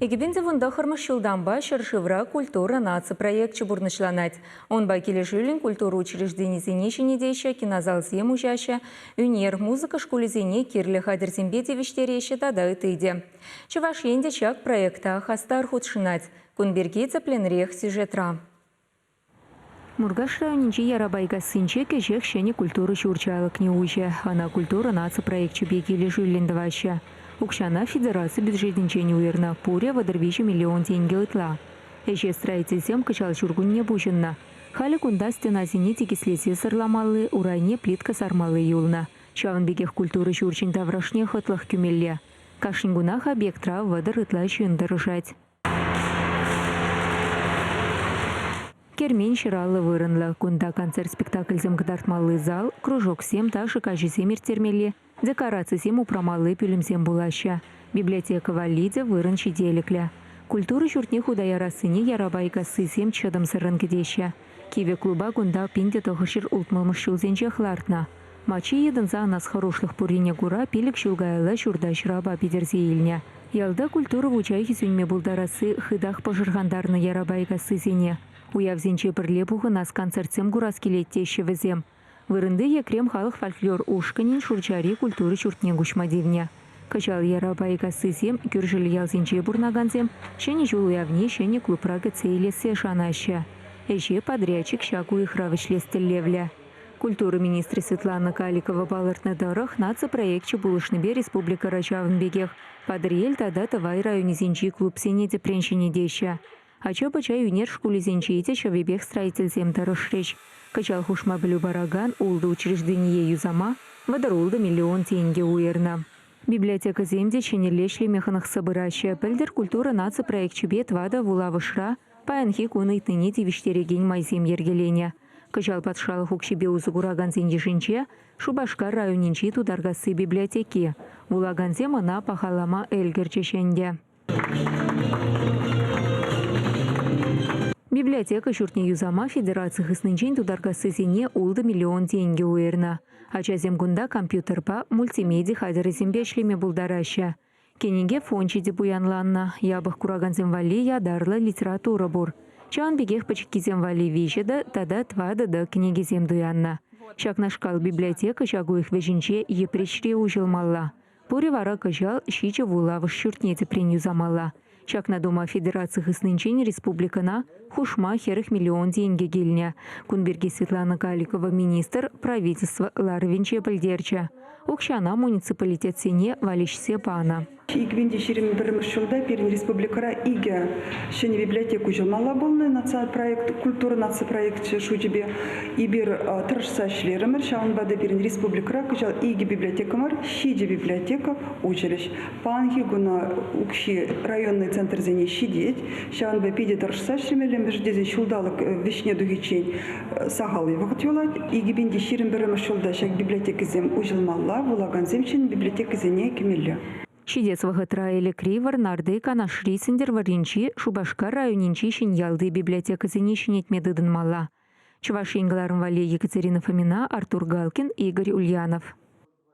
2019 ҫултанпа ҫӗршывра Культура наци проекчӗ пурнӑҫланать. Унпа килӗшӳллӗн культура учрежденисене ҫӗнетеҫҫӗ, кинозалсем уҫаҫҫӗ, ӳнер, музыка шкулӗсене кирлӗ хатӗрсемпе тивӗҫтереҫҫӗ тата ытти те. Чӑваш Ен те ҫак проекта хастар хутшӑнать. Кун пирки тӗплӗнрех сюжетра. Муркаш районӗнчи Ярапайкассинче кӗҫех ҫӗнӗ культура ҫурчӗ алӑкне уҫӗ. Ӑна Культура наци проекчӗпе килӗшӳллӗн тӑваҫҫӗ. Укҫана федераци бюджетӗнчен уйӑрнӑ, пурӗ 33 миллион тенкӗ ытла. Ӗҫе строительсем кӑҫал ҫуркунне пуҫӑннӑ. Халӗ кунта стенасене тикӗслесе сӑрламалли, урайне плитка сармалли юлнӑ. Ҫавӑн пекех культура ҫурчӗн таврашне хӑтлӑх кӳмелле. Кашни кунах объектра 30 ытла ҫын тӑрӑшать. Кермен ҫыраллӑ вырӑнлӑ. Кунта концерт-спектакльсем кӑтартмалли зал, кружоксем, ташӑ каҫӗсем ирттермелли, декорацисем упрамалли пӳлӗмсем пулаҫҫӗ. Библиотека валли те вырӑн ҫителӗклӗ. Культура ҫуртне хута ярассине Ярапайкассисем чӑтӑмсӑррӑн кӗтеҫҫӗ. Кивӗ клуба кунта 1960-мӗш ҫулсенчех лартнӑ. Маччи йӑтӑнса анас хӑрушлӑх пуррине кура пилӗк ҫул каялла ҫурта ҫӑрапа питӗрсе илнӗ. Ялта культура вучахӗ сӳнме пултарасси хытах пӑшӑрхантарнӑ Ярапайкассисене. Уявсенче пӗрле пухӑнас концертсем курас килет теҫҫӗ вӗсем. Вырӑнти Екрем халӑх фольклор ушкӑнӗн Шурчари культура ҫуртне куҫма тивнӗ. Кӑҫал Ярапайкассисем, кӳршӗллӗ ялсенче пурӑнакансем Ҫӗнӗ ҫул уявне ҫӗнӗ клубра кӗтсе илессе шанаҫҫӗ. Ӗҫе подрядчик ҫак уйӑхра вӗҫлес тӗллевлӗ. Культура министрӗ Светлана Каликова палӑртнӑ тӑрӑх, наци проекчӗ пулӑшнипе республикӑра ҫавӑн пекех Патӑрьел тата Тӑвай районӗсенчи клубсене тӗпрен ҫӗнетеҫҫӗ. Ача-пӑча ӳнер шкулӗсенче те ҫӑвӗпех строительсем тӑрӑшрӗҫ. Кӑҫал хушма пӗлӳ паракан ултӑ учреждение юсама 36 миллион тенкӗ уйӑрнӑ. Библиотекӑсем те ҫӗнӗлле ӗҫлеме хӑнӑхса пыраҫҫӗ. Пӗлтӗр Культура наци проекчӗпе тӑватӑ вулавӑшра паянхи кун ыйтнине тивӗҫтерекен майсем йӗркеленӗ. Кӑҫал патшалӑх укҫипе усӑ куракансен йышӗнче Шупашкар районӗнчи Тутаркасси библиотеки. Вулакансем ӑна пахалама ӗлкӗрчӗҫ ӗнтӗ. Библиотека ҫуртне юсама федераци хыснинчен тутаркассисене ултӑ миллион тенкӗ уйӑрнӑ. Ачасем кунта компьютерпа, мультимеди хатӗрӗсемпе ӗҫлеме пултараҫҫӗ. Кӗнеке фончӗ те пуянланнӑ. Япӑх куракансем валли ятарлӑ литература пур. Ҫавӑн пекех пӗчӗккисем валли виҫӗ те тата тӑватӑ та кӗнекесем туяннӑ. Ҫакнашкал библиотека ҫак уйӑх вӗҫӗнче Йӗпреҫре уҫӑлмалла. Пурӗ вара кӑҫал ҫичӗ вулавӑш ҫуртне тӗпрен юсамалла. Ҫакна тума федераци хыснинчен республикӑна хушма 40 миллион тенкӗ килнӗ. Кун пирки Светлана Каликова министр правительство ларӑвӗнче пӗлтерчӗ. Укҫана муниципалитетсене валеҫсе панӑ. 2021 ҫулта пирӗн республикӑра икӗ ҫӗнӗ библиотека уҫӑлмалла пулнӑ нацпроект, культура наци проекчӗ шучӗпе. Эпир тӑрӑшса ӗҫлерӗмӗр, ҫавӑнпа та пирӗн республикӑра кӑҫал икӗ библиотека мар, ҫичӗ библиотека уҫӑлӗҫ. Паянхи куна укҫи районный центрсене ҫитет, ҫавӑнпа питӗ тӑрӑшса ӗҫлемелле, мӗншӗн тесен ҫулталӑк вӗҫне тухиччен сахал вӑхӑт юлать. 2021 ҫулта ҫак библиотекӑсем уҫӑлмалла, вулакансем ҫӗнӗ библиотекӑсене кӗмелле. Ҫитес вӑхӑтра Элӗкри, Вӑрнарти, Канашри, Сӗнтӗрвӑрринчи, Шупашкар районӗнчи Ҫӗньялти библиотекӑсене ҫӗнетме тытӑнмалла. Чӑваш Ен кӑларӑм валли Екатерина Фомина, Артур Галкин, Игорь Ульянов.